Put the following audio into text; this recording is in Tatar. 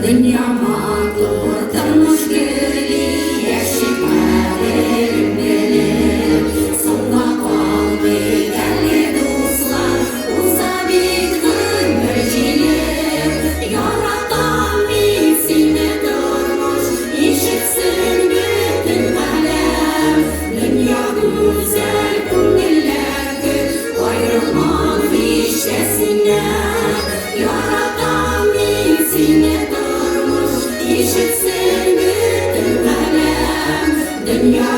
Дөнья матур, тормыш гөли, яшик кадерен белеп. Соңга калмыйк әле, дуслар, уза бит гомер җиле. Яратам мин сине, тормыш, ишетсен бөтен галәм. Дөнья гүзәл, күңелләр көл, аерылмам һич тә синнән. Яратам мин сине, тормыш, ишетсен бөтен галәм. Дөнья